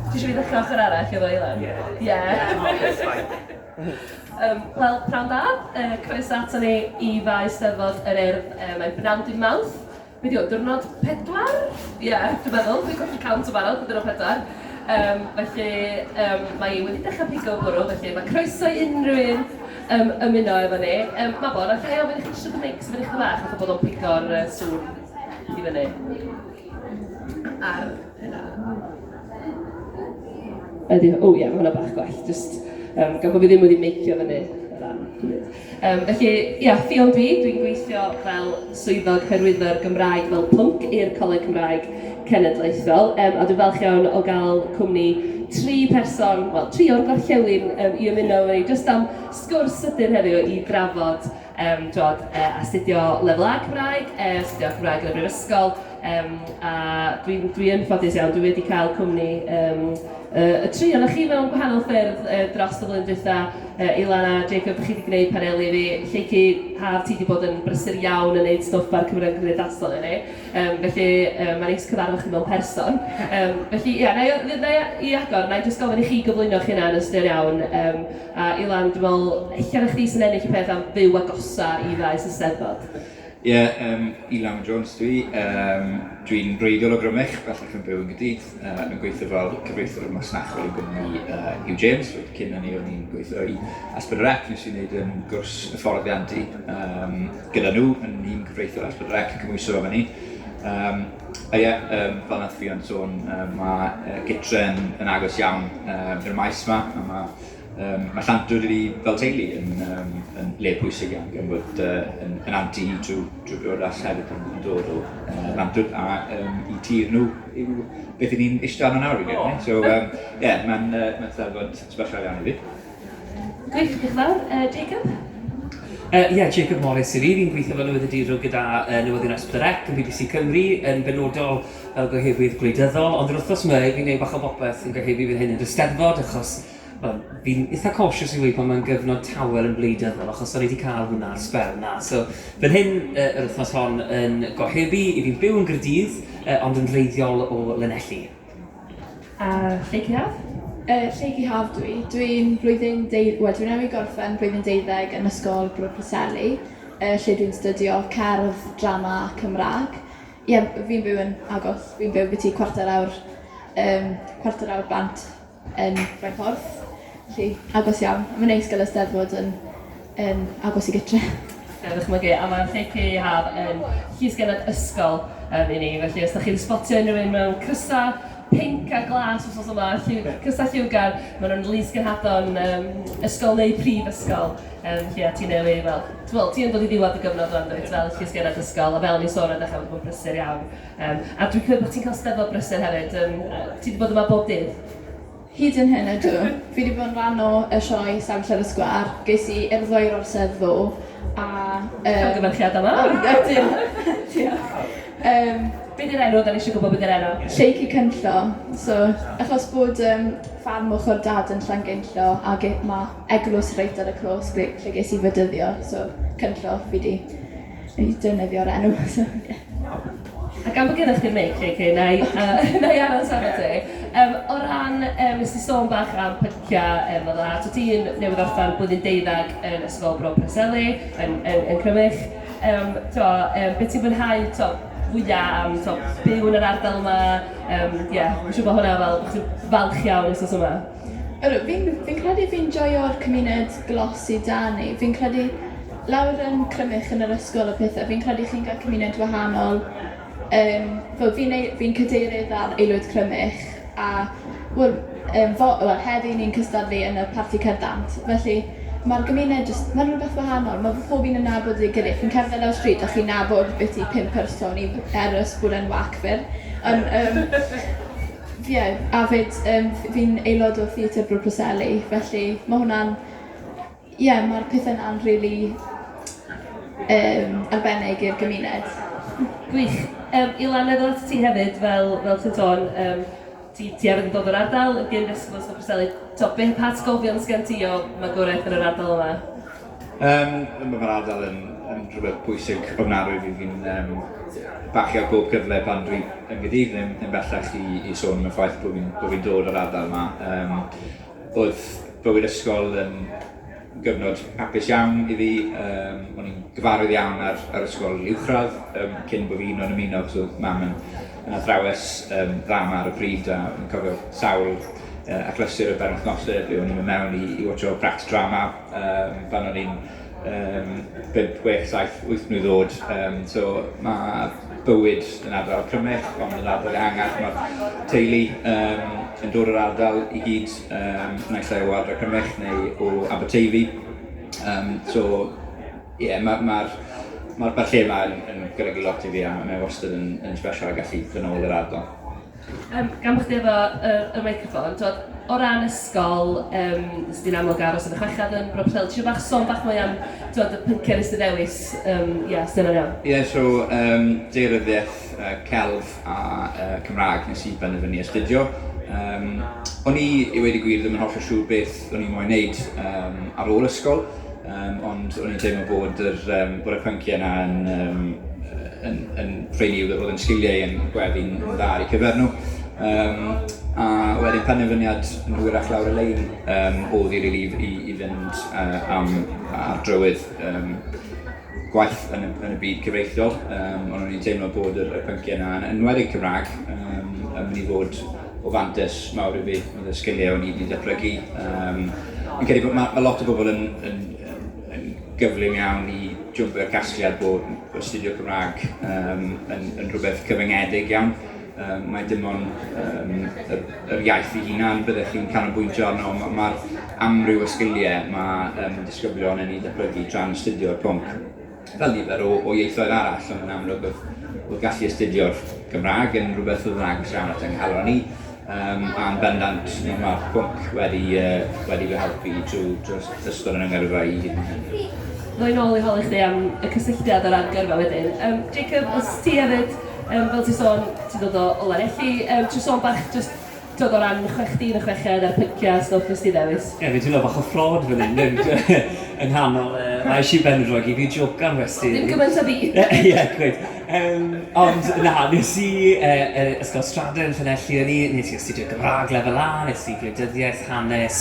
Ti eisiau fi ddechrau ochr arall efo Ilan? Ie. Ie. Wel, pnawn da. Croeso ato ni i faes Steddfod yr Urdd. Mae'n bnawn dydd Mawrth. Be di o, diwrnod pedwar? Ie, dwi'n meddwl. Dwi'n colli count yn barod, diwrnod pedwar. Felly, mae hi wedi dechrau pigo bwrw, felly mae croeso i unrhyw un ymuno efo ni. Mabon, alla i ofyn i chi jyst rhoi y meics i fyny chydig bach, fatha bod o'n pigo'r sŵn i fyny ar hynna. Ydy, o ie, mae hwnna bach gwell. Just, gan bod fi ddim wedi meicio fyny y ran. Felly, ia, Ffion dwi, dwi'n gweithio fel swyddog hyrwyddo'r Gymraeg fel pwnc i'r Coleg Cymraeg Cenedlaethol, a dwi'n falch iawn o gael cwmni tri person, wel, tri o'r gorllewin i ymuno efo ni, jyst am sgwrs sydyn heddiw i drafod timod, astudio lefel A Cymraeg, astudio Cymraeg yn y brifysgol, a dwi'n dwi yn ffodus iawn, dwi wedi cael cwmni y tri ohonoch chi mewn gwahanol ffyrdd dros y flwyddyn dwytha. Ilan a Jacob, chi wedi gwneud paneli i fi. Lleucu, Haf, ti wedi bod yn brysur iawn yn gwneud stwff ar cyfryngau cymdeithasol i ni. Felly, mae'n neis cyfarfod chi mewn person. Felly, ia, na i, na i agor, na i jyst gofyn i chi gyflwyno eich hunan yn sydyn iawn. A Ilan, dwi'n meddwl, ella na chdi sy'n ennill y peth am fyw agosa i faes y Steddfod. Ie, yeah, Ilan Jones dwi. Dwi'n wreiddiol o Grymych, bellach yn byw yn Gaerdydd, yn gweithio fel cyfreithiwr masnachol i gwmni Hugh James. Cyn hynny o'n i'n gweithio i S4C, nes i wneud yn gwrs hyfforddiant i gyda nhw yn nhîm cyfreithiol S4C yn cymhwyso efo ni. A ie, fel nath Ffion sôn, mae Gytren yn agos iawn i'r maes yma, a mae Llantwd i fi fel teulu yn le pwysig iawn, gan bod yn anti hi trwy briodas hefyd yn dod o Lantwd, a i tir nhw yw beth i ni'n eistedd arno nawr, fi'n credu. So, ie, yeah, mae'n Steddfod special iawn i fi. Gwych, diolch yn fawr. Jacob? Ie, Jacob Morris i fi. Fi'n gweithio fel newyddiadurwr gyda Newyddion S4C yn BBC Cymru, yn benodol fel gohebydd gwleidyddol, ond yr wythnos yma fi'n gwneud bach o bopeth yn gohebu fan hyn yn y Steddfod, achos wel, fi'n eitha cautious i weud pan mae'n gyfnod tawel yn wleidyddol, achos o'n i wedi cael hwnna ar sbel na. So, fan hyn yr wythnos hon yn gohebu, i fi'n byw yn Gaerdydd, ond yn wreiddiol o Lanelli. A Lleucu Haf? Lleucu Haf dwi. Dwi'n blwyddyn deu-... Wel, dwi newydd gorffen blwyddyn 12 yn Ysgol Bro Preseli, lle dwi'n studio cerdd, drama a Cymraeg. Ie, fi'n byw yn agos, fi'n byw byti cwarter awr, cwarter awr bant yn Blaenporth. Felly, agos iawn. Mae'n neis gael y Steddfod yn agos i gytre. Ie, ddychmygu, a mae'r Lleucu Haf yn llysgennad ysgol i ni, felly os da chi'n sbotio unrhyw un mewn crysau pinc a glas wythnos yma, crysau lliwgar, maen nhw'n lysgenhadon ysgol neu prifysgol, felly a ti newydd, wel, ti'n wel, ti yn dod i ddiwedd y gyfnod rŵan dwyt, fel llysgennad ysgol, a fel o'n i'n sôn ar ddechrau, wedi bod yn brysur iawn. A dwi'n cymryd bod ti'n cael Steddfod brysur hefyd, ti wedi bod yma bob dydd? Hyd yn hyn, ydw. Fi wedi bod yn rhan o y sioe Sefyll ar y Sgwâr. Ges i urddo i'r orsedd ddo. A... Llongyfarchiadau mawr! Diolch. Diolch. Be di'r enw? Da ni eisiau gwybod be di'r enw. Lleucu Cynllo. So, achos bod ffarm ochr dad yn Llangeinllo a mae eglwys reit ar y clos lle ges i fedyddio. So, Cynllo fi 'di defnyddio'r enw. So, yeah. A gan bod gennych chi'r meic, Lleucu, na i, na i aros efo ti. O ran, nes ti sôn bach am pynciau fel 'na, so ti'n newydd orffen blwyddyn 12 yn Ysgol Bro Preseli yn, yn, yn Crymych. Tibod, be ti'n fwynhau tibod, fwyaf am tibod, byw yn yr ardal yma? Ie, yeah, mae'n siŵr bod hwnna fel, bod chi'n falch iawn wythnos yma. Ydw, fi'n credu fi'n joio'r cymuned glos sydd 'da ni. Fi'n credu lawr yn Crymych yn yr ysgol a pethau, fi'n credu chi'n cael cymuned wahanol. Fel fi'n fi'n cadeirydd ar Aelwyd Crymych a wel, wel, heddi ni'n cystadlu yn y parti cerdd dant. Felly mae'r gymuned jyst, mae'n rhywbeth wahanol. Mae pob un yn nabod ei gilydd. Chi'n cerdded lawr stryd a chi'n nabod byti pump person i erys bod e'n whack fyr. Ond ie, a 'fyd fi'n aelod o Theatr Bro Preseli, felly mae hwnna'n... Ie, mae'r pethau yna'n rili arbennig i'r gymuned. Gwych. Ilan, na i ddod atat ti hefyd, fel ti'n sôn, ti hefyd yn dod o'r ardal, yn gyn ddisgybl Ysgol Preseli. Tibod, be, pa atgofion sgen ti o magwraeth yn yr ardal yma? Mae'r ardal yn yn rhywbeth pwysig ofnadwy fi. Fi'n um, bachu ar bob cyfle pan dwi yn Gaerdydd neu, neu bellach i, i sôn am y ffaith bod fi'n bo fi dod o'r ardal yma. Um, oedd bywyd ysgol yn gyfnod hapus iawn i fi. Um, o'n i'n gyfarwydd iawn ar, ar ysgol uwchradd um, cyn bod fi'n o'n ymuno, achos oedd mam yn, yn athrawes um, dda yma ar y pryd a yn cofio sawl uh, achlysur y benwythnosau ble o'n i'n mynd mewn i, i watcho practice drama um, pan o'n i'n um, 5, 6, 7, 8 mlwydd oed. Um, so mae bywyd yn ardal Crymych, ond yn ardal ehangach, mae'r teulu um, yn dod o'r ardal i gyd, um, naill ai o ardal Crymych neu o Aberteifi. Um, so, ie, yeah, mae'r ma, ma, ma, ma lle yma yn, yn golygu lot i fi a mae wastad yn, yn special a gallu fy nôl i'r ardal. Um, gan bod chdi efo y, y microffon, twod, o ran ysgol, um, nes di'n amlwg aros yn y chweched yn Bro Pwllheli, ti bach sôn bach mwy am twod, y pynciau nes di ddewis, um, yeah, os dyna'n iawn. Ie, yeah, so um, daearyddiaeth, uh, celf a uh, Cymraeg nes i benderfynu astudio. Um, o'n i, i wedi gwir, ddim yn hollol siŵr beth o'n i'n moyn wneud um, ar ôl ysgol, um, ond o'n i'n teimlo bod, yr, um, bod y pynciau yna yn, um, yn, yn rheini oedd yn sgiliau yn gweddi'n dda ar eu cyfer nhw. Um, a wedyn penderfyniad yn hwyrach lawr y lein um, oedd i really i, i fynd uh, am ar drywydd um, gwaith yn y, yn y byd cyfreithiol. Um, ond o'n i'n teimlo bod yr, y pynciau yna, yn enwedig Cymraeg, um, yn mynd i fod o fantais mawr i fi, oedd y sgiliau o'n i wedi datblygu. Um, fi'n credu bod mae, ma lot o bobl yn, yn, yn gyflym iawn i jwmpo i'r casgliad bod astudio Cymraeg um, yn, yn rhywbeth cyfyngedig iawn. Um, mae dim ond um, yr, yr iaith ei hunan byddech chi'n canolbwyntio arno. Mae'r ma amryw o sgiliau mae um, disgyblion yn ei datblygu tra'n astudio'r pwnc. Fel nifer o, o ieithoedd arall, ond yn amlwg oedd, oedd gallu astudio'r Gymraeg yn rhywbeth oedd yn agos iawn at yng nghalon i. Um, a'n bendant mae'r pwnc wedi, uh, wedi fy helpu trwy, trwy ystod yn yngyrfa i hyd yn hyn. Ddoi nôl i holi chdi am y cysylltiad o ran gyrfa wedyn. Um, Jacob, os ti hefyd, um, fel ti'n sôn, ti'n dod o, o Lanelli, um, ti'n sôn bach just dod o ran chwech dyn y chweched a'r pynciau stwff nes ti ddewis? Ie, yeah, fi'n teimlo bach o ffrod fan hyn, yng nghanol uh, rhai Sir Benfro i fi jocan westi. Ddim gymaint o fi. Ie, yeah, gweud. Um, ond na, nes i uh, Ysgol Strade yn Llanelli o'n i, nes i astudio Gymraeg lefel A, nes i gwleidyddiaeth, hanes,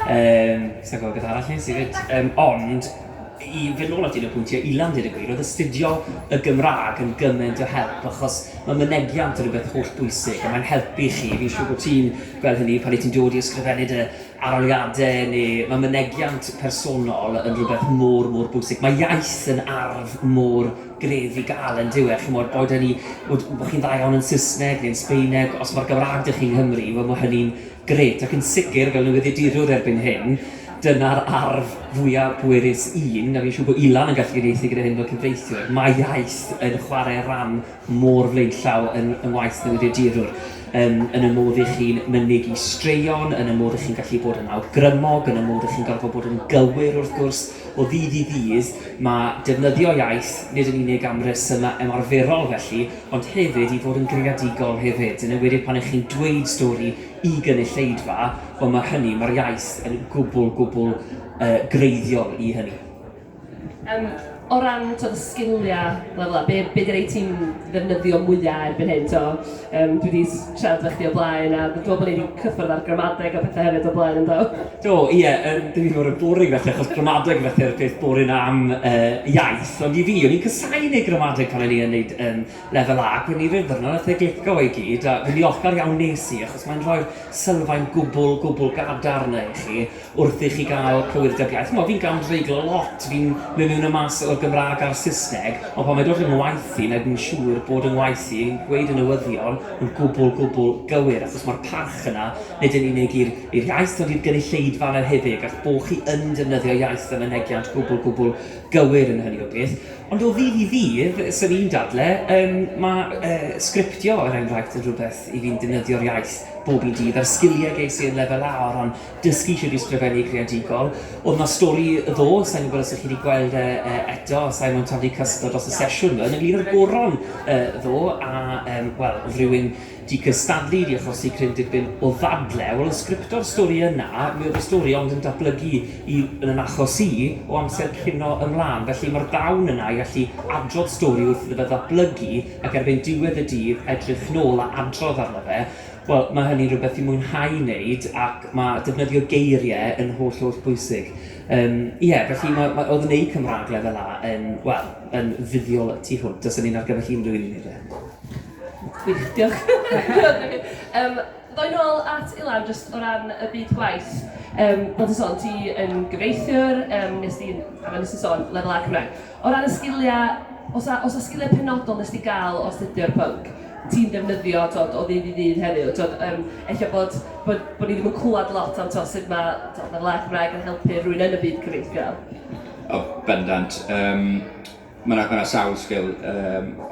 um, sa'n gwybod beth arall nes i fyd. Um, ond, i fynd nôl at un o pwyntiau Ilan dweud y gwir, oedd astudio y Gymraeg yn gymaint o help, achos mae mynegiant yn rhywbeth holl bwysig, a mae'n helpu chi, fi'n siŵr bod ti'n gweld hynny pan wyt ti'n dod i ysgrifennu dy arholiadau, neu mae mynegiant personol yn rhywbeth mor, mor bwysig. Mae iaith yn arf mor gref i gael yn dyw e, chimod, boed hynny, bod, bod chi'n dda iawn yn Saesneg neu'n Sbeineg, os mae'r Gymraeg dych chi'n Nghymru, wel mae hynny'n grêt. Ac yn sicr, fel newyddiadurwr erbyn hyn, dyna'r arf fwyaf pwerus un, a fi'n siŵr bod Ilan yn gallu uniaethu gyda hyn fel cyfreithiwr, mae iaith yn chwarae rhan mor flaenllaw yn, yng ngwaith newyddiadurwr. Um, yn y modd i chi'n mynegi straeon, yn y modd i chi'n gallu bod yn awgrymog, yn y modd i chi'n gorfod bod yn gywir wrth gwrs, o ddydd i ddydd, mae defnyddio iaith nid yn unig am resymau ymarferol felly, ond hefyd i fod yn greadigol hefyd, yn enwedig pan ych chi'n dweud stori i gynulleidfa, wel mae hynny, mae'r iaith yn gwbl, gwbl uh, greiddiol i hynny. Um, o ran twod, y sgiliau lefel A, be, be di rei ti'n ddefnyddio mwyaf erbyn hyn? So, um, dwi wedi siarad efo chdi o blaen a dwi'n meddwl bod ni wedi cyffwrdd ar gramadeg a pethau hefyd o blaen yn do? Do, ie, um, dwi'n wedi bod yn boring felly, achos gramadeg felly yw'r peth boring am uh, iaith, ond i fi, o'n i'n casáu neud gramadeg pan o'n i yn neud um, lefel A, ac o'n i ryw ddwrnod nath e glicio i gyd, a fi'n ddiolchgar iawn nes i, achos mae'n rhoi'r sylfaen gwbl, gwbl gadarn na i chi, wrth i chi gael cywirdeb iaith. Chimod, fi'n gamdreiglo lot, fi'n mynd mewn a mas o'r Gymraeg a'r Saesneg, ond pan mae'n dod yng ngwaith i, na dwi'n siŵr bod yng ngwaith i yn gweud y newyddion yn gwbl, gwbl gywir, achos mae'r parch yna, nid yn unig i'r i'r iaith, ond i'r gynulleidfa yna hefyd, ac bod chi yn defnyddio iaith a mynegiant gwbl, gwbl gywir yn hynny o beth. Ond o ddydd i ddydd, swn i'n dadle, um, mae uh, sgriptio, er enghraifft, yn rhywbeth i fi'n defnyddio'r iaith bob un dydd, a'r sgiliau ges i yn lefel A o ran dysgu sut i ysgrifennu creadigol. Oedd 'na stori ddo, sa i'n gwybod os ych chi wedi gweld e, e eto, Simon taflu cysgod dros y sesiwn yma, ynglyn â'r goron e, ddo, a um, wel, oedd rhywun di cystadlu, di achosi cryn dipyn o ddadle. Wel, yn sgripto'r stori yna, mi oedd y stori ond yn datblygu i, yn yn achos i, o amser cino ymlaen. Felly mae'r dawn yna i allu adrodd stori wrth iddo fe ddatblygu ac erbyn diwedd y dydd edrych nôl a adrodd arno fe. Wel, mae hynny'n rhywbeth i mwynhau wneud ac mae defnyddio geiriau yn holl, holl bwysig. Ie, felly mae, mae, oedd wneud Cymraeg lefel A yn, wel, yn fuddiol tu hwnt. Does ni'n argymell unrhyw un i wneud e. Gwych, diolch. Ddoi nôl at Ilan, jyst o ran y byd gwaith. Fel ti'n sôn, ti yn gyfreithiwr, nes di, a fel nes ti sôn, lefel A Cymraeg. O ran y sgiliau, oes 'na, oes 'na sgiliau penodol nes di gael o astudio'r pwnc? Ti'n defnyddio, tibod, o ddydd i ddydd heddiw, tibod, ella bod, bod, bod ni ddim yn clywed lot am, tibod, sut mae, tibod, lefel A Cymraeg yn helpu rhywun yn y byd cyfreithiol. O, bendant. Mae 'na, ma' 'na sawl sgil.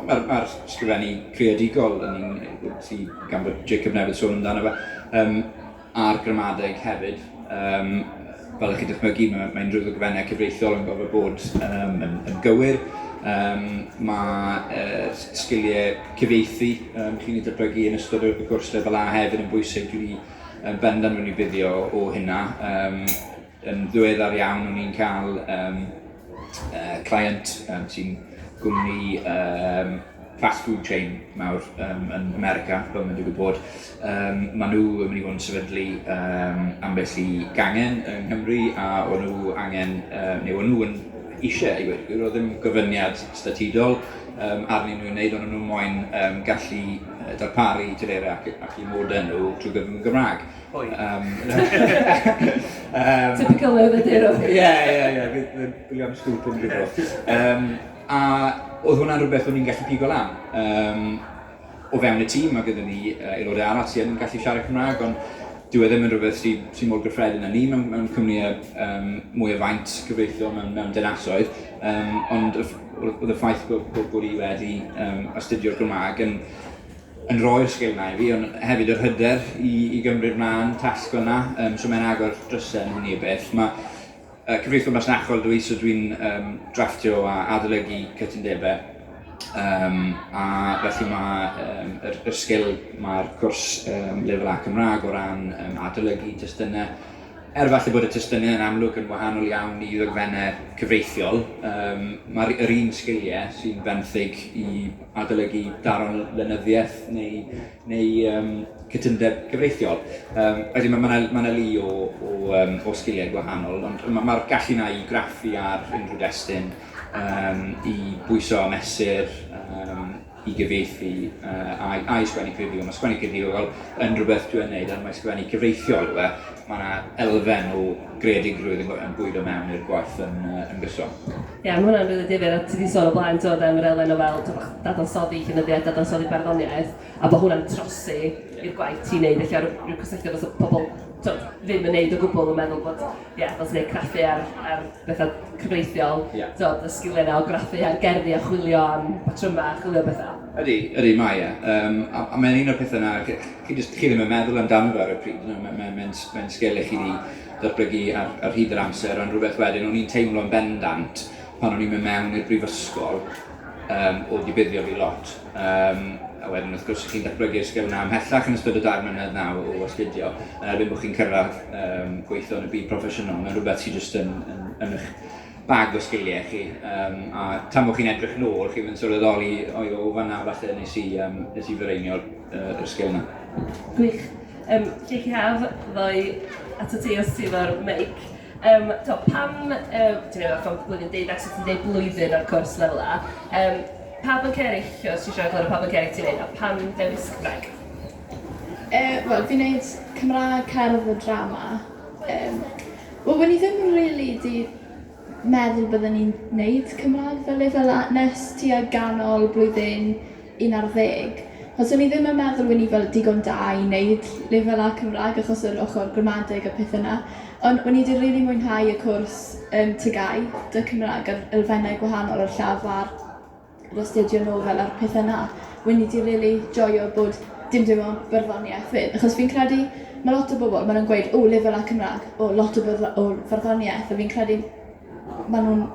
Mae'r ma sgrifennu creadigol yn un sydd gan bod Jacob newydd sôn amdano fe, a'r gramadeg hefyd. Fel ych chi'n dychmygu, mae unrhyw ddogfennau cyfreithiol yn gorfod bod yn gywir. Mae sgiliau cyfieithu chi'n ei datblygu yn ystod y cwrs lefel A hefyd yn bwysig. Dwi wedi bendant wedi buddio o hynna. Yn ddiweddar iawn, o'n i'n cael client sy'n gwmni fast food chain mawr yn America, fel mae'n digwydd bod. Maen nhw yn mynd i fod yn sefydlu ambell i gangen yng Nghymru a o'n nhw angen, neu o'n nhw yn eisiau i gweud y gwir, oedd ddim gofyniad statudol arnyn nhw i wneud, ond o'n nhw moyn gallu darparu telerau ac i modau nhw trwy gyfrwng y Gymraeg. Pwy? Typical newyddiadurwr. Ie, ie, ie, fi'n gwylio am scoop unrhyw dro. A oedd hwnna'n rhywbeth o'n i'n gallu pigo lan. O fewn y tîm, mae gyda ni aelodau arall sydd yn gallu siarad Cymraeg, ond dyw e ddim yn rhywbeth sy'n sy mor gyffredin â ni mewn cwmnïau mwy o faint cyfreithiol mewn dinasoedd. Ond oedd y ffaith bod i wedi astudio'r Gymraeg yn rhoi'r sgil 'na i fi, ond hefyd yr hyder i gymryd mlaen tasg fel 'na. So mae'n agor drysau yn hynny o beth. Mae cyfreithiwr masnachol dwi, so dwi'n drafftio a adolygu cytundebau. A felly mae yr sgil mae'r cwrs lefel A Cymraeg o ran adolygu testunau. Er falle bod y testunau yn amlwg yn wahanol iawn i ddogfennau cyfreithiol, mae'r yr un sgiliau sy'n benthyg i adolygu daron lenyddiaeth neu cytundeb cyfreithiol. Felly mae ma lu o sgiliau gwahanol, ond mae'r ma gallu 'na i graffu ar unrhyw destun, i bwyso a mesur, i gyfieithu a i sgwennu creadigol. Mae sgwennu creadigol yn rhywbeth dwi'n neud, ond mae sgwennu cyfreithiol yw e. Mae yna elfen o greadigrwydd yn bwydo mewn i'r gwaith yn gyson. Ie, mae hwnna'n rili difyr, a ti 'di sôn o blaen, t'wod, am yr elfen o fel, t'wod, bach dadansoddi llenyddiaeth, dadansoddi barddoniaeth, a bod hwnna'n trosi i'r gwaith ti'n neud, ella rhyw cysylltiad os oedd pobl, t'wod, ddim yn neud o gwbl yn meddwl bod, ie, fel ti'n neud craffu ar bethau cyfreithiol, t'wod, y sgiliau yna o graffu ar gerddi a chwilio am patrymau, a chwilio am bethau. Ydy, ydy, mae e. A mae'n un o'r pethau yna, chi ddim yn meddwl amdano fe ar y pryd, no, mae sgil i chi wedi datblygu ar hyd yr amser, ond rhywbeth wedyn, o'n i'n teimlo'n bendant pan o'n i'n mynd mewn i'r brifysgol, oedd 'di buddio fi lot. A wedyn wrth gwrs chi'n datblygu'r sgil yna ymhellach yn ystod y 2 mlynedd 'na o astudio, yn erbyn bod chi'n cyrraedd gweithio yn y byd proffesiynol, mae'n rhywbeth sydd jyst yn eich bag o sgiliau chi. A tan bod chi'n edrych nôl, chi'n mynd sylweddoli, o fan'na falle nes i fireinio'r yr sgil yna. Gwych. Lleucu Haf, ddoi ato ti os ti efo'r meic. To, pam, ti'n meddwl am blwyddyn 12, so ti'n dweud blwyddyn ar cwrs lefel A. Pa bwnc eraill, os ti eisiau egluro pa bwnc eraill ti'n neud, a pam dewis Cymraeg? Wel, fi'n neud Cymraeg, cerdd a drama. Wel, wen i ddim really di meddwl bydden ni'n neud Cymraeg fel lefel A nes tua ganol blwyddyn 11. Achos o'n i ddim yn meddwl wen i fel digon da i wneud lefel A Cymraeg achos yr ochr gramadeg a pethau yna. Ond o'n i wedi rili mwynhau y cwrs TGAU, dy Cymraeg, a'r elfennau gwahanol o'r llafar, yr astudio nofel a'r pethau yna. Wen i wedi rili joio bod dim ond barddoniaeth fyd. Achos fi'n credu, mae lot o bobl, maen nhw'n gweud, o, lefel A Cymraeg, o, lot o farddoniaeth. A fi'n credu, maen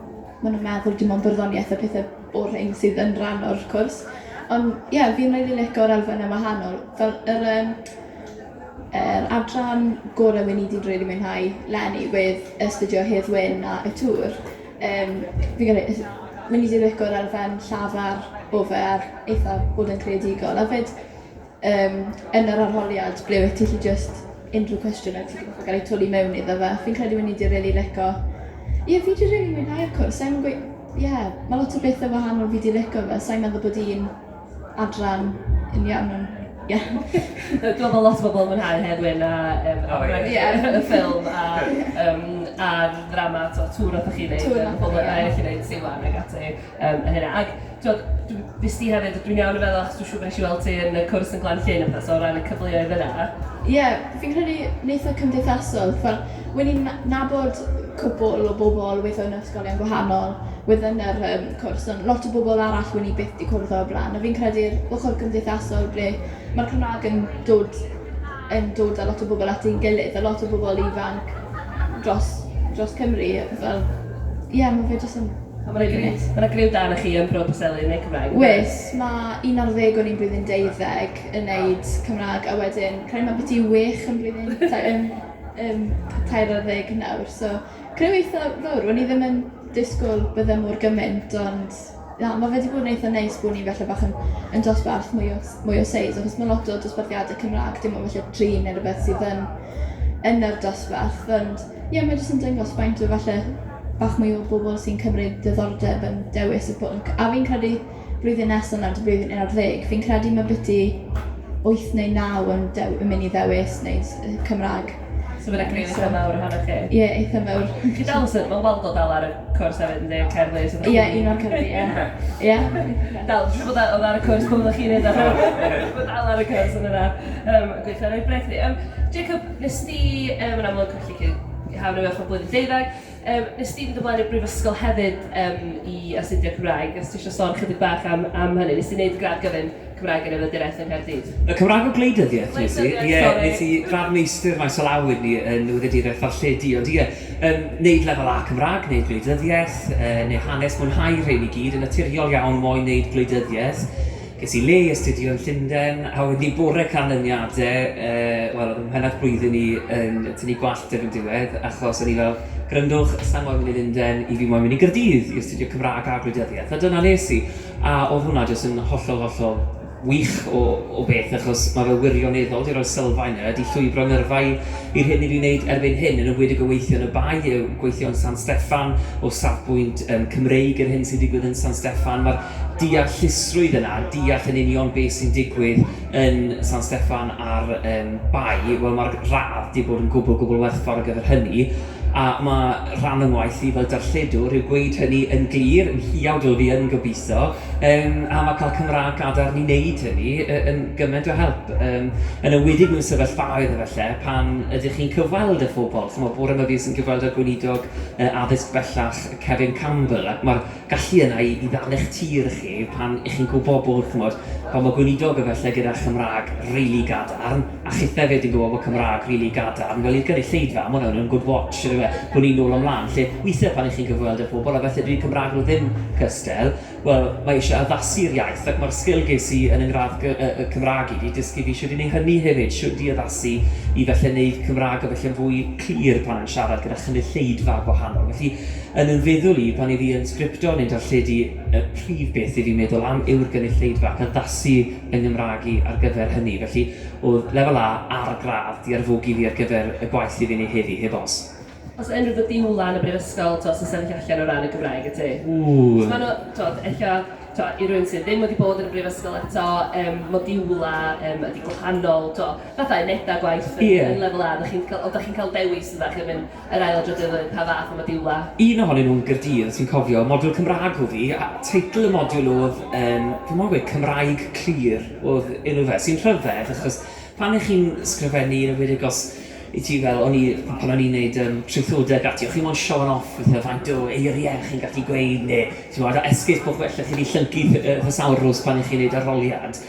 nhw'n meddwl dim ond barddoniaeth a pethau boring sydd yn rhan o'r cwrs. Ond ie, yeah, fi'n rili lico'r elfennau wahanol. Fel yr, um, yr adran gorau wyn i 'di rili mwynhau leni wedd astudio Hedd Wyn a Y Tŵr. Fi'n credu, wyn i 'di lico'r elfen llafar o fe a'r eitha bod yn creadigol. A 'fyd yn yr arholiad ble wyt ti 'llu jyst unrhyw cwestiwn a ti'n gorfod gael ei twlu mewn iddo fe. Fi'n credu wyn i 'di rili lico... Ie, fi 'di rili mwynhau'r cwrs. Sa i'n gwe-... Ie, mae lot o bethau wahanol fi 'di lico fe. Sa i'n meddwl bod un adran yn iawn, ond ie. Dwi'n meddwl bod lot o bobl yn mwynhau Hedd Wyn a y ffilm a a'r ddrama, tibod, Tŵr wnaethoch chi wneud, Tŵr pobl eraill yn wneud Siwan ac ati, a hynna. Ac tibod, nes di hefyd, dwi'n iawn yn feddwl, achos dwi'n siŵr bod nes i weld ti yn y cwrs yn Glan Llyn a pethau, so o ran y cyfleoedd yna. Ie, fi'n credu yn eitha cymdeithasol, fel, wen i'n nabod cwpl o bobl weithio yn ysgolion gwahanol within yr cwrs, ond lot o bobl arall wen i byth 'di cwrdd o'r blaen, a fi'n credu'r ochr gymdeithasol ble mae'r Cymraeg yn dod, yn dod â lot o bobl at ein gilydd, a lot o bobl ifanc dros, dros Cymru, fel, ie, yeah, mae fe jyst yn Mae 'na griw, ma' 'na griw da arnoch chi yn Bro Preseli yn neud Cymraeg. Oes, mae 11 o'n i'n blwyddyn 12 yn neud Cymraeg, a wedyn, credu mae byti 6 yn blwyddyn 13 nawr, so criw eitha fawr. O'n i ddim yn disgwyl bydde mor gymaint, ond na, mae fe wedi bod yn eitha neis bod ni falle bach yn, yn dosbarth mwy o, mwy o seis, achos mae lot o dosbarthiadau Cymraeg, dim ond falle 3 neu rhywbeth sydd yn, yn yr dosbarth, ond ie, yeah, mae jyst yn dangos faint o falle bach mwy o bobl sy'n cymryd diddordeb yn dewis y pwnc. A fi'n credu blwyddyn nesaf nawr, blwyddyn 11, fi'n credu mae biti 8 neu 9 yn, yn mynd i ddewis wneud Cymraeg. So mae'n griw eitha mawr ohonoch chi? Ie, yeah, eitha mawr. Chi dal yn mae Waldo dal ar y cwrs hefyd, ynddi, cerddlu? Ie, yeah, un o'r cerddi, ie. Ie. Dal, dwi'n siŵr bod oedd ar y cwrs pan oeddech chi'n neud o. Bod dal ar y cwrs yn yna. Gweithio ar ei brec ni. Jacob, nes di, yn amlwg, colli hawn i ferch o blwyddyn 12, Nes di fynd ymlaen i'r brifysgol hefyd i astudio Cymraeg, os ti eisiau sôn chydig bach am, am hynny? Nes di wneud gradd gyfun Cymraeg yn Newyddiaduraeth yng Nghaerdydd? Y Cymraeg o Gwleidyddiaeth nes i. Ie, nes i gradd meistr maes o law i yn Newyddiaduraeth Ddarlledu, ond ie, neud lefel A Cymraeg, neud gwleidyddiaeth, neu hanes, mwynhau rhein i gyd, yn naturiol iawn moyn neud gwleidyddiaeth. Ges i le i astudio yn Llundain, a wedyn ni bore canlyniadau, wel, oedd 'y mhennaeth blwyddyn i yn tynnu gwallt erbyn diwedd, achos o'n i fel, "Gwrandwch, sa i moyn mynd i Lundain, i fi moyn mynd i Gaerdydd i astudio Cymraeg a gwleidyddiaeth." A dyna nes i. A oedd hwnna jyst yn hollol, hollol wych o beth, achos mae fe wirioneddol 'di rhoi sylfaen yna, 'di llwybro ngyrfa i i'r hyn i fi'n wneud erbyn hyn, yn enwedig o weithio yn y Bae, gweithio yn San Steffan, o safbwynt Cymreig yr hyn sy'n digwydd yn San Steffan. Mae'r deallusrwydd yna, deall yn union beth sy'n digwydd yn San Steffan a'r Bae, wel mae'r radd 'di bod yn gwbl, gwbl werthfawr ar gyfer hynny. A mae rhan o'n ngwaith i fel darlledwr yw gweud hynny yn glir, yn huawdl fi yn gobeithio, a mae cael Cymraeg gadarn i wneud hynny yn gymaint o help. Yn enwedig mewn sefyllfaoedd efallai pan ydych chi'n cyfweld â phobl. Chimod, bore 'ma fues i'n cyfweld â'r gweinidog addysg bellach Cefin Campbell, ac mae'r gallu yna i ddal eich tir chi pan 'y chi'n gwybod bod, chimod, pan mae gweinidog efallai gyda Chymraeg rili gadarn, a chithe 'fyd yn gwybod bod Cymraeg rili gadarn, wel i'r gynulleidfa, ma' hwnna'n yn good watch, yndyfe, bod ni'n nôl a mlaen, lle weithiau pan 'y chi'n cyfweld â phobl a falle dyw Cymraeg nhw ddim cystal, wel, mae eisiau addasu'r iaith, ac mae'r sgil ges i yn 'y ngradd Cymraeg i 'di dysgu fi shwt i wneud hynny hefyd, shwt i addasu i falle wneud Cymraeg o felly'n fwy clir pan yn siarad gyda chynulleidfa gwahanol. Felly, Yn 'y feddwl i, pan 'y fi yn sgripto neu'n darlledu, y prif beth 'y fi'n meddwl am yw'r gynulleidfa ac addasu 'y Nghymraeg i ar gyfer hynny. Felly, oedd Lefel A a'r gradd 'di arfogi fi ar gyfer y gwaith 'y fi'n ei heddi, heb os. Oes unrhyw fodiwlau yn y brifysgol, tibod, sy'n sefyll allan o ran y Gymraeg i ti? Ww. So maen nhw, tibod, ella, tibod, i rywun sydd ddim wedi bod yn y brifysgol eto, modiwlau ydy gwahanol, tibod, fatha unedau gwaith yn Lefel A, dach chi'n cael, ond dach chi'n cael dewis yn fach erbyn yr ail dro dilyn, pa fath o modiwlau? Un ohonyn nhw'n Gaerdydd, os fi'n cofio, modiwl Cymraeg oedd hi, a teitl y modiwl oedd, fi'n moyn gweud Cymraeg Clir oedd enw fe, sy'n rhyfedd, achos pan 'y chi'n sgrifennu, yn enwedig os i ti fel, o'n i, pan o'n i'n neud traethodau ac ati, o'ch chi moyn showing off fatha faint o eiriau chi'n gallu gweud, neu timod, a esgus bod well 'da chi 'di llyncu thesaurws pan 'y chi'n neud arholiad.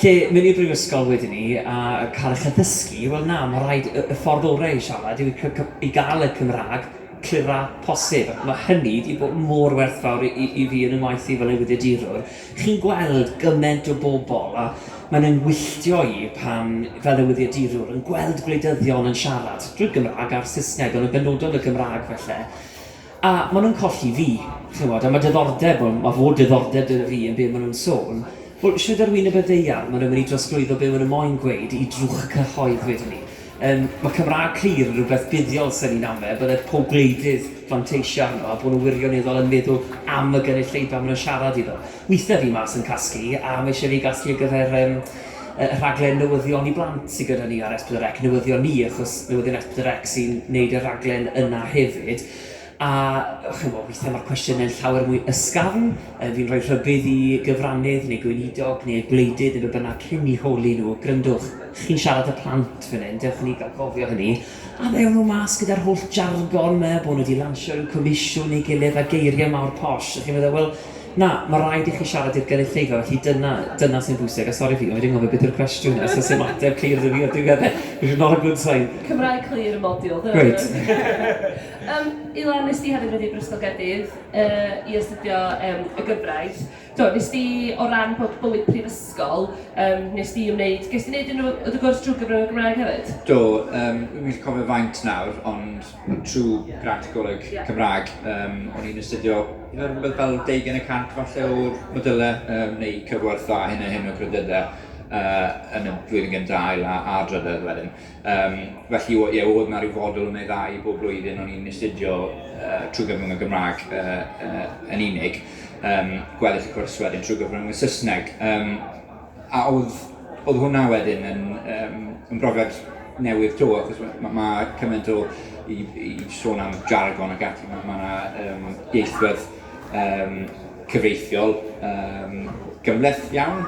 Lle mynd i'r brifysgol wedyn 'ny a cael eich addysgu, wel na, ma' raid, y ffordd orau i siarad yw i gael y Cymraeg clira posib. Mae hynny wedi bod mor werthfawr i, i, i fi yn y waith i fel newyddiadurwr. Chi'n gweld gymaint o bobl a mae'n yngwylltio i pan, fel newyddiadurwr, yn gweld gwleidyddion yn siarad drwy'r Gymraeg a'r Saesneg, ond yn benodol y Gymraeg felly. A maen nhw'n colli fi, chimod, a mae diddordeb, mae fod diddordeb gyda fi yn be maen nhw'n sôn. Wel, shwd ar wyneb y ddaear maen nhw'n mynd i drosglwyddo be maen nhw moyn gweud i drwch y cyhoedd wedyn 'ny? Mae Cymraeg clir yn rhywbeth buddiol 'sen i'n amau, bydde pob gwleidydd fanteisio arno a bod nhw wirioneddol yn meddwl am y gynulleidfa maen nhw'n siarad iddo. Weithiau fi mas yn casglu, a mae eisiau fi gasglu ar gyfer y rhaglen newyddion i blant sydd gyda ni ar S4C, newyddion ni, achos newyddion S4C sy'n neud y rhaglen yna hefyd. A chimod, weithiau mae'r cwestiynau'n llawer mwy ysgafn. Fi'n rhoi rhybudd i gyfrannydd neu gweinidog neu gwleidydd neu be bynnag cyn i holi nhw, gryndwch, chi'n siarad y plant fan hyn, dewch i ni gael gofio hynny. A ddewn nhw mas gyda'r holl jargon 'ma, bod nhw wedi lansio rhyw comisiwn neu gilydd a geiriau mawr posh, a chi'n meddwl, wel, na, mae rhaid i chi siarad i'r gynulleidfa, felly dyna, dyna sy'n bwysig. A sori fi, ond fi 'di anghofio beth yw'r cwestiwn 'na, so 'sdim ateb clir 'da fi o'r diwedd, which is not a good sign. Cymraeg clir y modiwl, dyna Great. Ilan, nes di hefyd fynd i Brifysgol Gaerdydd i astudio y gyfraith. Do, nes di, o ran bywyd prifysgol, nes di wneud, ges di wneud unrhyw o dy gwrs drwy gyfrwng y Gymraeg hefyd? Do, dwi'm yn gallu cofio faint nawr, ond trwy grant y Coleg Cymraeg, o'n i'n astudio rhywbeth fel 20% falle o'r modylau, neu cyfwerth â hyn a hyn o credydau yn y flwyddyn gyntaf, ail a drydedd wedyn. Felly, ie, oedd 'na ryw fodwl neu ddau bob blwyddyn o'n i'n astudio trwy gyfrwng y Gymraeg yn unig. Gweddill y cwrs wedyn trwy gyfrwng y Saesneg. A oedd, oedd hwnna wedyn yn, yn brofiad newydd 'to, achos mae ma cymaint o, i, i sôn am jargon ac ati, mae ma 'na ieithwedd cyfreithiol gymhleth iawn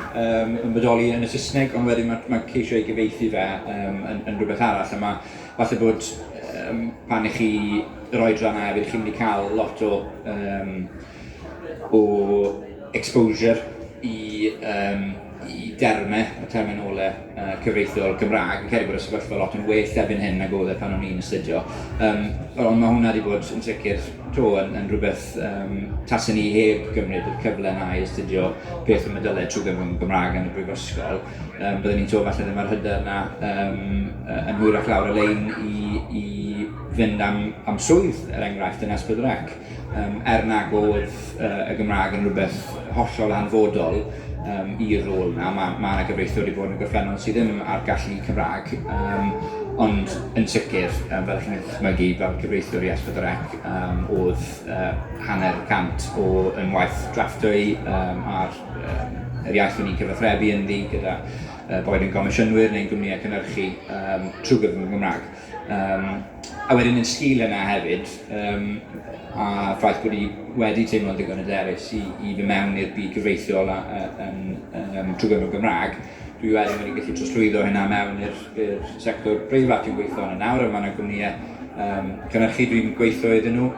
yn bodoli yn y Saesneg, ond wedyn mae, ma ceisio ei gyfieithu fe yn, yn rhywbeth arall, a mae falle bod pan i chi yr oedran yna hefyd, chi'n mynd i cael lot o exposure i dermau, y terminolau cyfreithiol Gymraeg. Fi'n credu bod y sefyllfa lot yn well erbyn hyn nag oedd e pan o'n i'n astudio. Ond mae hwnna wedi bod yn sicr 'to yn, yn rhywbeth tasen ni heb gymryd y cyfle yna i astudio peth o modylau trwy gyfrwng y Gymraeg yn y brifysgol. Byddwn ni'n to falle ddim ar hyder yna yn hwyrach lawr y lein i fynd am swydd, er enghraifft, yn S4C. Er nag oedd y Gymraeg yn rhywbeth hollol hanfodol i'r rôl yna, mae ma yna gyfreithiwr wedi bod yn y gorffennol sydd ddim ar gallu Cymraeg, ond yn sicr, fel chi'n dychmygu, fel cyfreithiwr i S4C, oedd 50% o yn waith drafftio i a'r yr iaith o'n i'n cyfathrebu ynddi gyda boed yn gomisiynwyr neu'n gwmnïau cynhyrchu trwy gyfrwng y Gymraeg. A wedyn yn sgil yna hefyd, a ffaith bod i wedi teimlo'n ddigon hyderus i fy mewn i'r byd cyfreithiol a trwy gyfrwng Gymraeg, dwi wedyn wedi gallu trosglwyddo hynna mewn i'r sector breifat dwi'n gweithio yn nawr, a mae yna gwmnïau cynhyrchu dwi'n gweithio iddyn nhw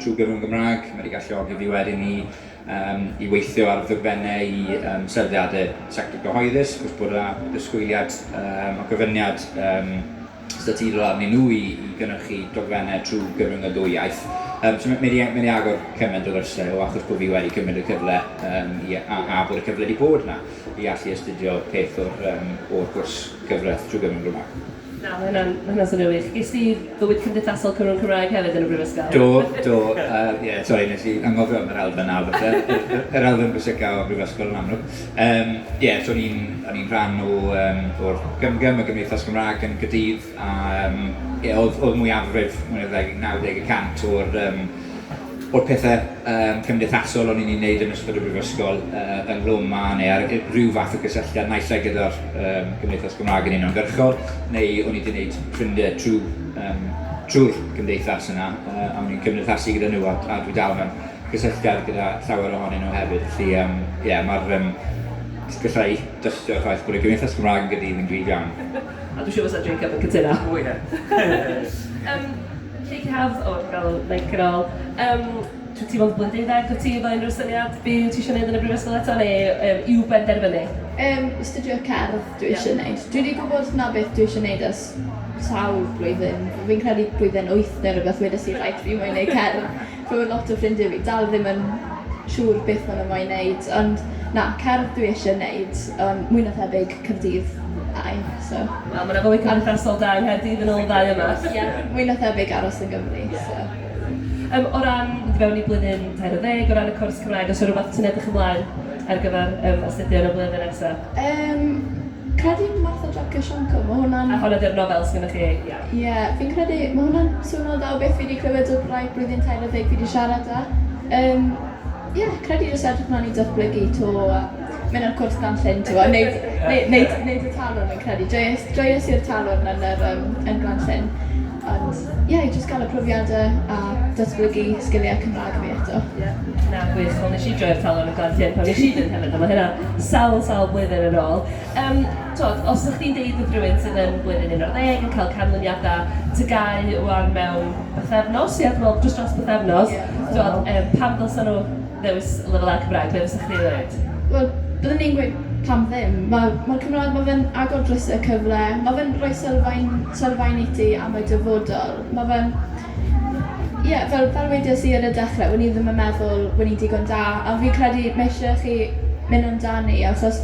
trwy gyfrwng Gymraeg. Mae wedi galluogi fi wedyn i weithio ar ddogfennau i sefydliadau sector gyhoeddus, achos bod yna ddisgwyliad a gofyniad statudol arnyn nhw i gynhyrchu dogfennau trwy gyfrwng y ddwy iaith. So mae wedi agor cymaint o ddrysau o achos bod fi wedi cymryd y cyfle a bod y cyfle wedi bod yna i allu astudio peth o'r cwrs cyfraith trwy gyfrwng Gymraeg. Na, mae hynna'n ma hynna swnio wych. Ges ti fywyd cymdeithasol cyfrwng Cymraeg hefyd yn y brifysgol? Do, ie, yeah, sorry, nes i anghofio am yr elfen na, falle. Yr elfen bwysica o'r brifysgol yn amlwg. Yeah, so o'n i'n rhan o'r GymGym, y Gymdeithas Gymraeg yn Gaerdydd, a yeah, oedd mwyafrif, mwy na 90% o'r pethau cymdeithasol o'n i'n ei wneud yn ystod y brifysgol ynghlwm â neu ar rhyw fath o gysylltiad naill ai gyda'r Gymdeithas Gymraeg yn uniongyrchol, neu o'n i wedi gwneud ffrindiau trwy'r gymdeithas yna, a o'n i'n cymdeithasu gyda nhw, a dwi dal mewn cysylltiad gyda llawer ohonyn nhw hefyd. Felly, ie, gallai dystio'r ffaith bod y Gymdeithas Gymraeg yn Gaerdydd yn gryf iawn. A dwi'n siŵr fysa Jacob yn cytuno. O ie. Lleucu Haf, o, dwi'n gael mic yn ôl. Dwi ti fod blwyddyn 12, wyt ti efo unrhyw syniad be wyt ti eisiau gwneud yn y brifysgol eto, neu i'w benderfynu? Astudio cerdd dwi eisiau gwneud. Dwi wedi gwybod na beth dwi eisiau gwneud ers sawl blwyddyn. Fi'n credu blwyddyn 8 neu rhywbeth wedes i, rhaid fi moyn gwneud cerdd. Mae lot o ffrindiau fi dal ddim yn siŵr beth maen nhw moyn gwneud, ond na, cerdd dwi eisiau gwneud, ond mwy na thebyg Caerdydd ai, so. Wel, mae yna fywyd cymdeithasol da yng Nghaerdydd yn ôl y ddau yma. Ie, mwy na thebyg aros yn Gymru, so. O ran, mynd i fewn i blwyddyn 13, o ran y cwrs Cymraeg, oes 'na rhywbeth ti'n edrych ymlaen ar gyfer astudio yn y blwyddyn nesaf? Credu Martha Jocio Sianco, mae hwnna'n. A hwnna di'r nofel sgynnoch chi, ia. Ie, yeah, fi'n credu, mae hwnna'n swnio dda o beth fi wedi clywed o rai blwyddyn 13 fi wedi siarad â. Ie, yeah, credu jyst edrych mlaen i datblygu to a mynd ar cwrs Glan-llyn, ti'n gwbod, neud y Talwrn fi'n credu. Joies i'r Talwrn yn Glan-llyn. Ond ie, yeah, jyst gael y profiadau a datblygu sgiliau Cymraeg fi eto. Ie, na, gwych. Wel, nes i joio'r Talwrn yn Glan-llyn pan nes i fynd hefyd, a mae hynna sawl, sawl blwyddyn yn ôl. Twod, os ydych chi'n deud wrth rhywun sydd yn blwyddyn 11 yn cael canlyniadau TGAU wan mewn bythefnos, ie, dwi'n meddwl jyst dros bythefnos, twod, pam dylsen nhw ddewis lefel A Cymraeg, be fysa chdi'n ddweud? Wel, byddwn ni'n gweud pam ddim. Mae'r ma Cymraeg, mae fe'n agor drysau cyfle, mae fe'n rhoi sylfaen i ti am y dyfodol. Mae fe'n, ie, yeah, fel wedes i yn y dechrau, wn i ddim yn meddwl wn i'n digon da, a fi'n credu mae eisiau chi mynd amdani, achos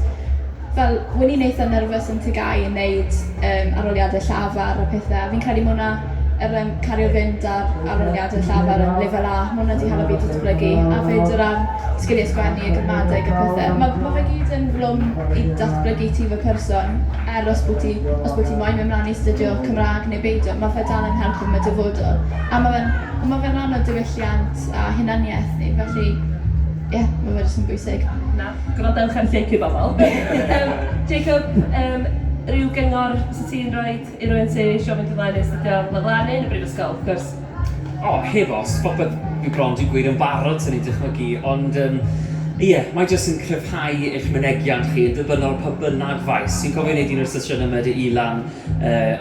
fel, wn i'n eitha nerfus yn TGAU yn neud arholiadau llafar a pethau, a fi'n credu mae hwnna yr cario fynd ar arholiadau llafar yn lefel A, mae hwnna wedi helpu fi datblygu, a fyd o ran sgiliau sgwennu a gramadeg a pethau. Mae fe gyd yn flwm i datblygu ti fel person, er os bod ti moyn mynd mlaen i astudio Cymraeg neu beidio, mae fe dal yn helpu yn y dyfodol. A mae fe'n rhan o diwylliant a hunaniaeth ni, felly ie, yeah, mae fe jyst yn bwysig. Na, gwrandewch ar Lleucu, bobl. Jacob, rhyw gyngor sydd ti'n rhoi i rywun sydd eisiau mynd ymlaen i astudio lefel A neu yn y brifysgol, wrth gwrs? O, heb os, popeth fi bron di gweud yn barod sy'n ei dychmygu, ond ie, yeah, mae jyst yn cryfhau eich mynegiant chi yn ddibynnol pa bynnag faes. Fi'n cofio wneud un o'r sesiynau yma 'da Ilan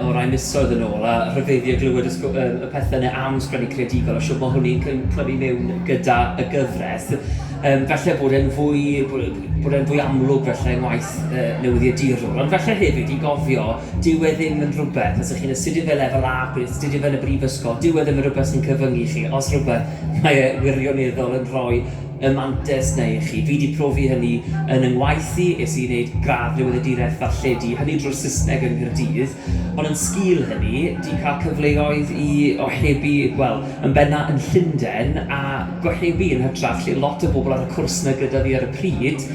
o rai misoedd yn ôl, a rhyfeddu o glywed y pethau yna am sgwennu creadigol, a siwr mae hwnni'n clymu mewn gyda y gyfres. Falle bod e'n fwy amlwg felly yng ngwaith newyddiadurwr, ond felly hefyd i gofio, dyw e ddim yn rhywbeth, os ydych chi'n astudio fe lefel A, chi'n astudio fe yn y brifysgol, dyw e ddim yn rhywbeth sy'n cyfyngu chi. Os rhywbeth, mae e wirioneddol yn rhoi y mantes 'na i chi. Fi wedi profi hynny yn yng ngwaith i, es i wneud gradd newyddiaduraeth ddarlledu, hynny drwy'r Saesneg yng Nghaerdydd, ond yn sgil hynny, di cael cyfleoedd i ohebu, wel, yn benna yn Llundain a gohebu yn hytrach lle lot o bobl ar y cwrs 'na gyda fi ar y pryd,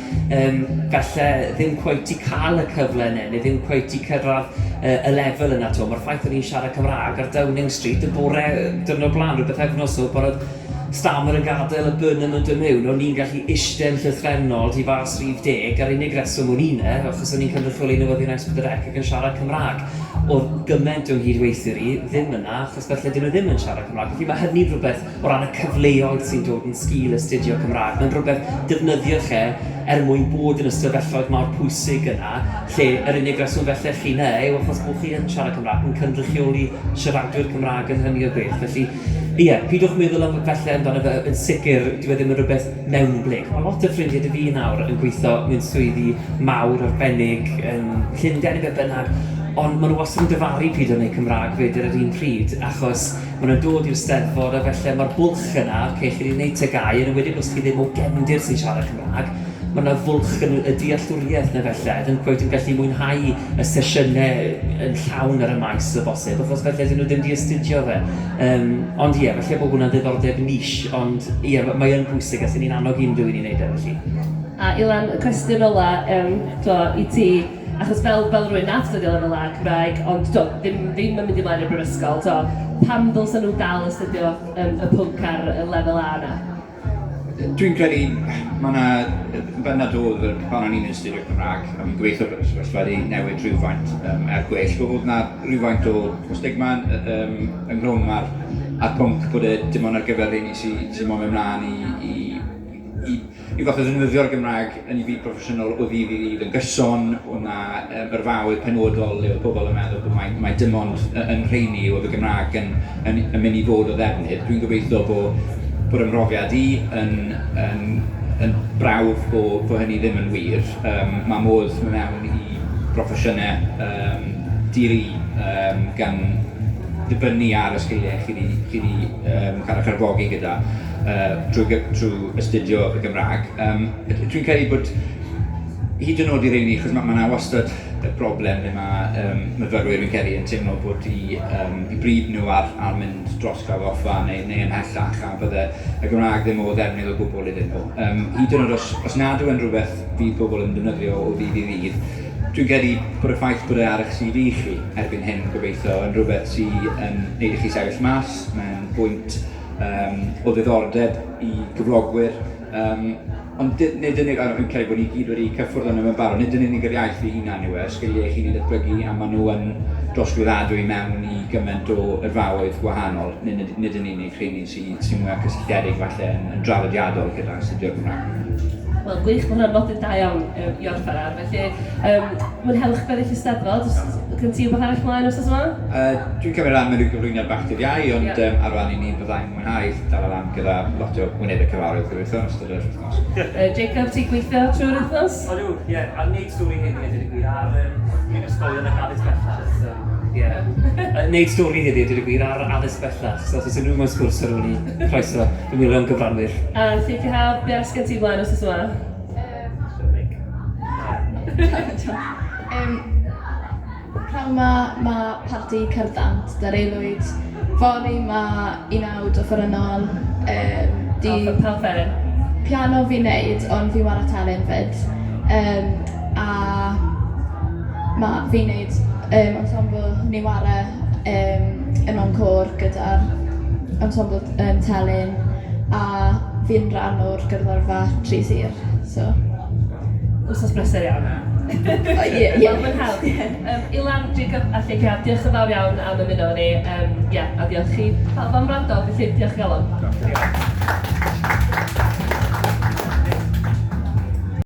falle ddim cweit i cael y cyfle yna, neu ddim cweit i cyrraedd y lefel yna to. Mae'r ffaith o'n i'n siarad Cymraeg ar Downing Street y bore dyrnod blaen, rhywbeth efnos o bod oedd Starmer yn gadael y Burnham yn dod mewn, o'n i'n gallu eistedd yn llythrennol tu fas rhif 10, a'r unig reswm o'n i'n e, achos o'n i'n cynrychioli newyddion S4C ac yn siarad Cymraeg. Oedd gymaint o'n nghydweithwyr i ddim yna, achos felly dyn nhw ddim yn siarad Cymraeg. Felly mae hynny'n rhywbeth o ran y cyfleoedd sy'n dod yn sgil astudio Cymraeg. Mae'n rhywbeth defnyddiwch e er mwyn bod yn y stafelloedd mawr pwysig yna, lle yr unig reswm felly chi 'na yw achos bod chi yn siarad Cymraeg, yn cynrychioli siaradwyr Cymraeg yn hynny o beth. Felly, ie, pidwch meddwl am felly amdano fe yn sicr, dyw e ddim yn rhywbeth mewnblyg. Mae lot o ffrindiau 'da fi nawr yn gweithio mewn swyddi mawr arbennig yn Llundain neu beth bynnag, ond maen nhw wastad yn dyfaru pryd o'n neud Cymraeg fyd ar yr un pryd, achos maen nhw'n dod i'r Steddfod a felly mae'r bwlch yna, okay, chi wedi gwneud TGAU, yn enwedig os chi ddim o gefndir sy'n siarad Cymraeg, mae yna fwlch yn y dealltwriaeth na felly, ddim cweit yn gallu mwynhau y sesiynau yn llawn ar y maes o bosib, achos felly dyn nhw ddim di astudio fe. Ond ie, felly bod hwnna'n ddiddordeb niche, ond ie, mae yn bwysig a sy'n ni'n annog unrhyw un i wneud e felly. A Ilan, y cwestiwn ola to, i ti, achos fel rhywun nath astudio lefel A Cymraeg, ond to, ddim yn mynd ymlaen i'r brifysgol, to, pam ddylsen nhw dal astudio y pwnc ar y lefel A yna? Dwi'n credu mae yna bennad oedd pan o'n i'n astudio Cymraeg, a fi'n gobeithio bod y sefyllfa wedi newid rhywfaint er gwell, bod yna rhywfaint o stigma ynghlwm ar pwnc bod e dim ond ar gyfer rheini sy'n sy moyn mynd mlaen i, i, i, i rhyw fath o ddefnyddio'r Gymraeg yn ei byd proffesiynol o ddydd i ddydd yn gyson, oedd 'na yrfaoedd penodol le oedd pobl yn meddwl bod mai dim ond yn rheini oedd y Gymraeg yn yn yn mynd i fod o ddefnydd. Dwi'n gobeithio bod bod 'y mhrofiad i yn yn yn brawf bod bod hynny ddim yn wir. Mae modd mynd mewn i broffesiynau di-ri gan ddibynnu ar y sgiliau chi 'di chi 'di cael eich arfogi gyda drwy drwy astudio y Gymraeg. Dwi'n credu bod hyd yn oed i reini, achos ma' ma' 'na wastad y broblem le ma' myfyrwyr fi'n credu yn teimlo bod eu eu bryd nhw ar ar mynd dros Glawdd Offa neu neu ymhellach a bydde y Gymraeg ddim o ddefnydd o gwbl iddyn nhw. Hyd yn oed os os nad yw e'n rhywbeth fydd pobl yn defnyddio o ddydd i ddydd, dwi'n credu bod y ffaith bod e ar eich CV chi erbyn hyn, gobeithio, yn rhywbeth sy'n neud i chi sefyll mas, mae'n bwynt o ddiddordeb i gyflogwyr. Ond nid yn unig, fi'n credu bod ni gyd wedi cyffwrdd arno fe'n barod, nid yn unig yr iaith ei hunan yw e, sgiliau chi'n ei ddatblygu a maen nhw yn drosglwyddadwy mewn i gymaint o yrfaoedd gwahanol, nid, nid yn unig rheini sy'n sy mwyaf cysylltiedig falle yn draddodiadol gyda astudio'r Gymraeg. Wel, gwych, mae hwnna'n nodyn da iawn i orffen ar. Felly, mwynhewch gweddill y Steddfod. Os gen ti rhywbeth arall mlaen wythnos yma? Dwi'n cymryd rhan mewn rhyw gyflwyniad bach dydd Iau, ond yeah. ar ran i ni byddai'n mwynhau dal lan gyda lot o wynebau cyfarwydd gobeithio yn ystod yr wythnos. Jacob, ti'n gweithio trwy'r wythnos? Odw, ie, yeah, a wneud stori heddi a dweud y gwir ar ysgolion ac addysg bellach. So, yeah. Wneud stori heddi a dweud y gwir ar addysg bellach. So, os oes unrhyw mewn sgwrs ar ôl ni, croeso, fy miliwn gyfranwyr. A lle ti haf, be arall gen ti mlaen wythnos yma? Pnawn 'ma ma' parti cerdd dant 'da'r aelwyd. Fory ma' unawd offerynnol yym di-... Pa offeryn? Piano fi'n neud ond fi'n wara telyn 'fyd. Yym a ma' fi'n neud yym ensemble ni'n ware yym yn mewn côr gyda'r ensemble yym telyn a fi'n rhan o'r gerddorfa Tri Sir so... Wythnos brysur iawn. O ie ie. Wel mwynhewch. Ilan, Jacob a Lleucu, diolch yn fawr iawn am ymuno â ni. Ie, a diolch i pawb am wrando, felly diolch o galon. Diolch.